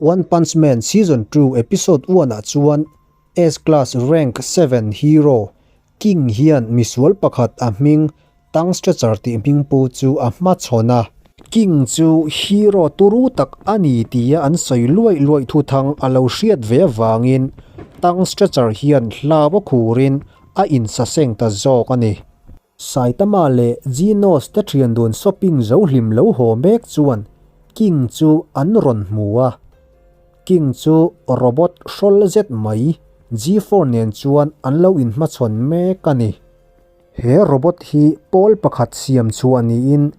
One Punch Man Season 2 Episode 1 ah chuan S-Class Rank 7 Hero King hian misual pakhat a hming Tang Stretcher tih hming pu chu a hmachhawn a. King chu hero turu tak a ni tia an sawi luaih luaih thuthang a lo hriat ve avangin Tang Stretcher hian hlau a khurin a insaseng ta zawk a ni. Saitama leh Genos te thian dun shopping zo hlim lo haw mek chuan King chu an rawn hmu a. King chu robot hrawl zet mai G4 nen chuan an lo inhmachhawn mek a ni. He robot hi pawl pakhat siam chhuah niin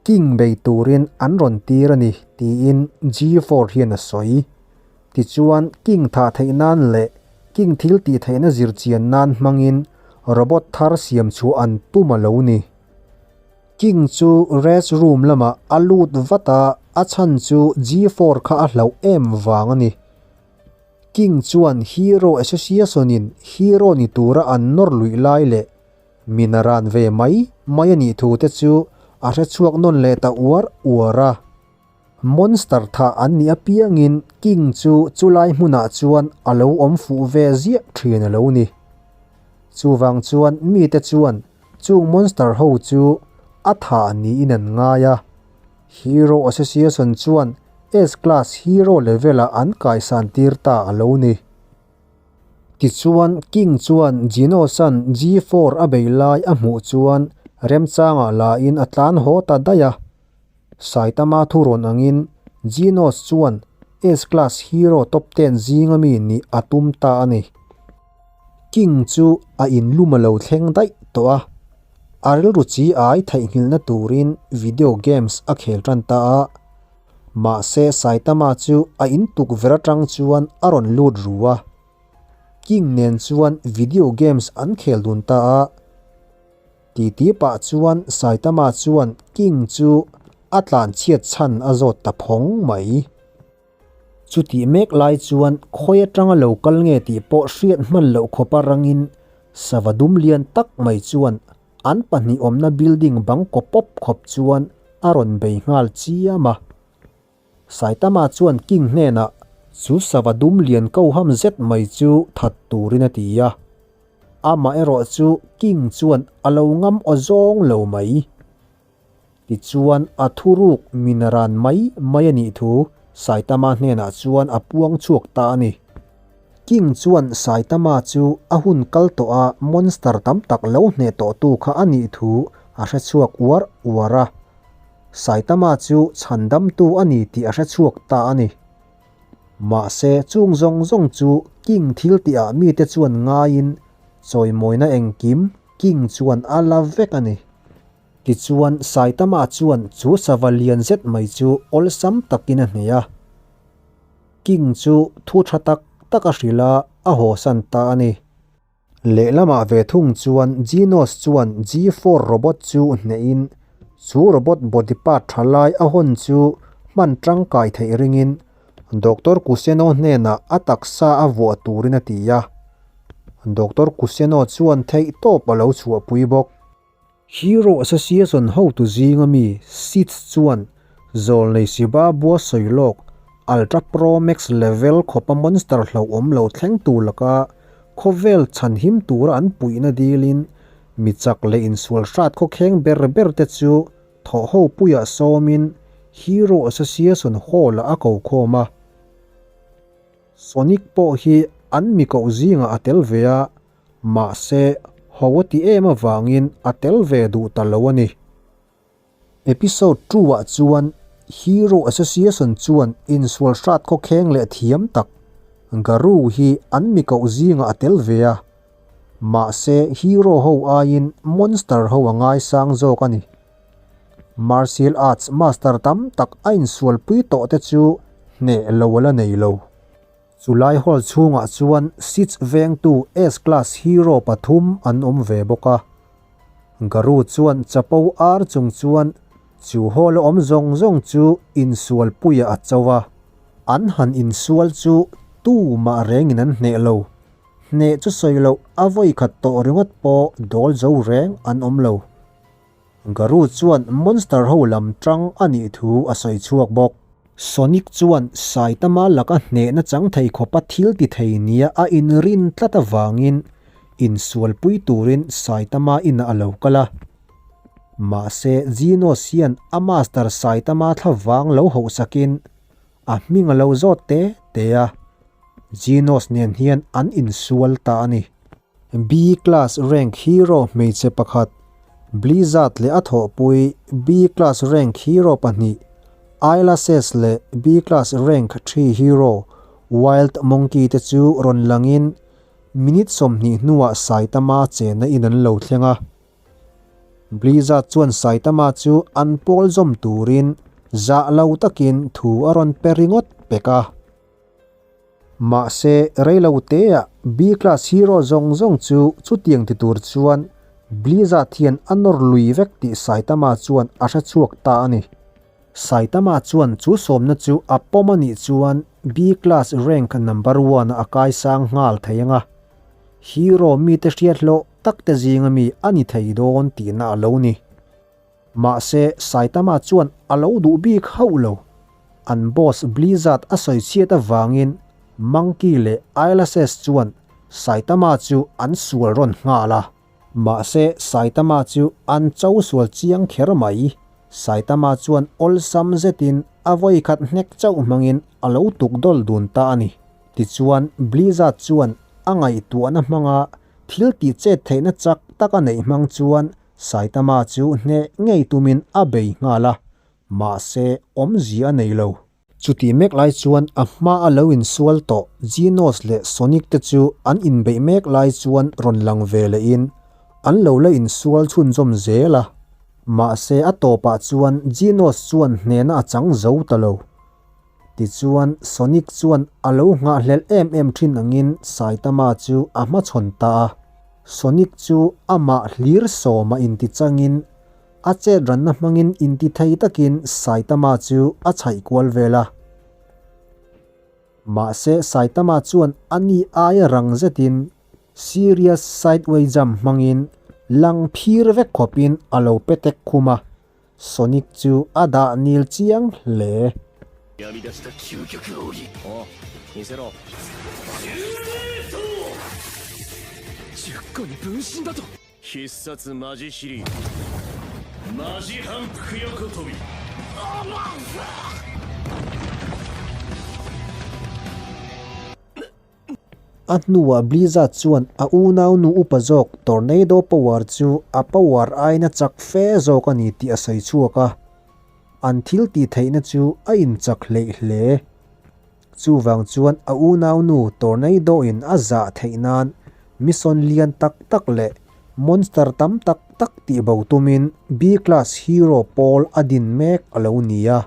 King bei turin an rawn tir a ni tiin G4 hian a sawi. Tichuan, King thah theih nan leh King thil tih theihna zir chian nan hmangin robot thar siam chhuah an tum a lo ni. King chu rest room lamah a lut vat a, a chhan chu G4 kha a hlauh em vang a ni. King chuan Hero Association-in hero ni tura an nawr luih lai leh min a ran ve mai mai a nih thu te chu a hrechhuak nawn leh ta uar uar a. Monster thah an nih apiangin King chu chulai hmunah chuan a lo awm fuh ve ziah thin a lo ni. Chuvang chuan mite chuan chung monster ho chu a thah niin an ngai a. Hero Association chuan S-Class Hero level-ah an kaisan tir ta a lo ni. Tichuan King chuan Genos-a'n G4 a bei lai a hmuh chuan remchangah lain a tlan haw ta daih a. Saitama thurawn angin Genos chuan S-Class Hero Top Ten zinga mi nih a tum ta a ni. King chu a inlum a lo thleng daih tawh a, a rilru chi ai theihnghilhna turin video games a khel tan ta a. Mahse Saitama chu a intukverh atang chuan a rawn lut ru a. King nen chuan video games an khel dun ta a. Titi pah chuan Saitama chuan King chu a tlanchhiat chhan a zawt ta phawng mai. Chutih mek lai chuan khawi atanga lo kal nge tih pawh hriat hman loh khawpa rangin sava dum lian tak mai chuan an pahnih awmna building bang kaw pawp khawp chuan a rawn bei nghal chiam a. Saitama chuan King hnenah chu sava dum lian ko ham zet mai chu that turin a ti a. Amah erawh chu King chuan a lo ngam aw zawng lo mai. Tichuan a thuruk min ran mai mai a nih thu Saitama hnenah chuan a puang chhuak ta a ni. King chuan Saitama chu a hun kal tawh a monster tam tak lo hneh tawhtu kha a nih thu a hre chhuak uar uar a. Saitama chu chhandamtu a ni tih a hre chhuak ta a ni. Mahse, chung zawng zawng chu King thil tihah mite chuan ngaiin chawimawina engkim King chuan a la vek a ni. Tichuan, Saitama chuan chu sava lian zet mai chu awlsam takin a hneh a. King chu thu tha tak tak a hrilh a, a hawsan ta a ni. Lehlamah ve thung chuan Genos chuan G4 robot chu hnehin chu robot body part tha lai a hawn chu hman tangkai theih ringin Doctor Kuseno hnenah a taksa a vuah turin a ti a. Doctor Kuseno chuan theihtawp a lo chhuahpui bawk. Hero Association hotu zinga mi Sith chuan Zawlnei Siba bua sawi lawk Ultra Pro Max level khawpa monster hlauhawm lo thleng tur laka khawvel chhanhim tura an puihna dilin mi chak leh insual hrat khawkheng ber ber te chu thawhho puiah sawmin Hero Association Hall-ah a ko khawm a. Sonic pawh hi an mi koh zingah a tel ve a, Mahse, ho a ti em avangin a tel ve duh ta lo a ni. Episode 2 ah chuan Hero Association chuan insual hrat khawkheng leh thiam tak Garou hi an mi koh zingah a tel ve a. Mahse, hero ho aiin monster ho a ngaisang zawk a ni. Martial arts master tam tak a insualpui tawh te chu hneh lo a la nei lo. Chulai hall chhungah chuan Sith vengtu S-class hero pathum an awm ve bawk a. Garu chuan chapo ar chung chuan chu hall a awm zawng zawng chu insualpuiah a cho a. An han insual chu tumah rengin an hneh lo. Hneh chu sawi loh a vawikhat tawh ringawt pawh dawl zo reng an awm lo. Garu chuan monster ho lam tang a nih thu a sawi chhuak bawk. Sonic chuan Saitama laka hnehna chang thei khawpa thil ti thei nia a inrin tlat avangin insualpui turin Saitama inah a lo kal a. Mahse, Genos hian a master Saitama thlavang lo hauhsakin a hming a lo zawt te te a, Genos nen hian an insual ta a ni. B-class rank hero hmeichhe pakhat, Blizzard leh a thawhpui B-class rank hero pahnih, Eyelashes leh B-class rank ṭhi hero, Wild Monkey te chu rawn langin minute 20 hnuah Saitama chenna in an lo thleng a. Blizzard chuan Saitama chu an pawl zawm turin zah lo takin thu a rawn pe ringawt pek a. Mahse, reilo teah B-class hero zawng zawng chu chutiang ti tur chuan Blizzard hian a nawr lui vek tih Saitama chuan a hre chhuak ta a ni. Saitama chuan chu sawmna chu a pawm a nih chuan B-class rank number one ah a kaisang nghal thei ang a, hero mite hriat hlawh tak te zinga mi a ni thei dawn tihna a lo ni. Mahse, Saitama chuan a lo duh bik hauh lo. An boss Blizzard a sawi chhiat avangin Monkey leh Eyelashes chuan Saitama chu an sual rawn nghal a. Mahse, Saitama chu an cho sual chiang kher mai. Saitama chuan awlsam zetin a vawikhat hnek chauh hmangin a lo tuk dawl dun ta a ni. Tichuan, Blizzard chuan a ngaihtuahna hmanga thil tih chet theihna chak tak a neih hmang chuan Saitama chu hneh ngei tumin a bei nghal a, mahse awmzia a nei lo. Chutih mek lai chuan a hma a lo insual tawh Genos leh Sonic te chu an inbeih mek lai chuan rawn lang ve lehin an lo la insual chhunzawm zel a. Mahse a tawpah chuan Genos chuan hnehna a chang zo ta lo. Tichuan Sonic chuan a lo nghahhlelh em em thin angin Saitama chu a hmachhawn ta a. Sonic chu amah hlir sawma inti changin a chet ranna hmangin inti thei takin Saitama chu a chhaih kual vel a. Mahse Saitama chuan a ni aia rang zetin Serious Sideway Jump hmangin lang phir vek khawpin a lo petek khum a. Sonic chu a dah nil chiang hle. A hnuah Blizzard chuan a unaunu upa zawk Tornado Power chu a power aiin a chak fe zawk a ni tih a sawi chhuak a, an thil tih theihna chu a inchak hleih hle. Chuvang chuan a unaunu Tornado in a zah theih nan mission lian tak tak leh monster tam tak tak tihbo tumin B-class hero pawl a din mek a lo ni a.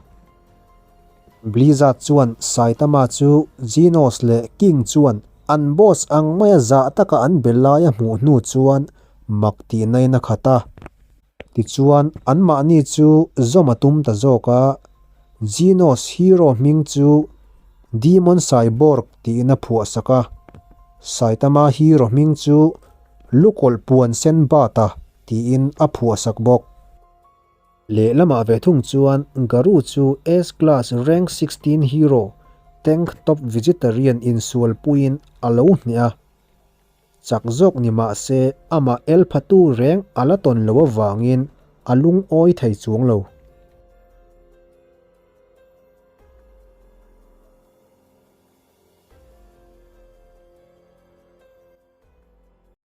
Blizzard chuan Saitama chu Genos leh King chuan an boss ang maia zah taka an be lai a hmuh hnu chuan mak tih nain a khat a. Tichuan, anmahni chu zawm a tum ta zawk a, Genos hero hming chu Demon Cyborg tiin a phuahsak a, Saitama hero hming chu Lukawlh Puan Sen Bata tiin a phuahsak bawk. Lehlamah ve thung chuan Garu chu S-Class Rank 16 Hero Tank Top Vegetarian insualpuiin a lo hneh a. Chak zawk ni mah se amah el phatu reng a la tawn lo avangin a lungawi thei chuang lo.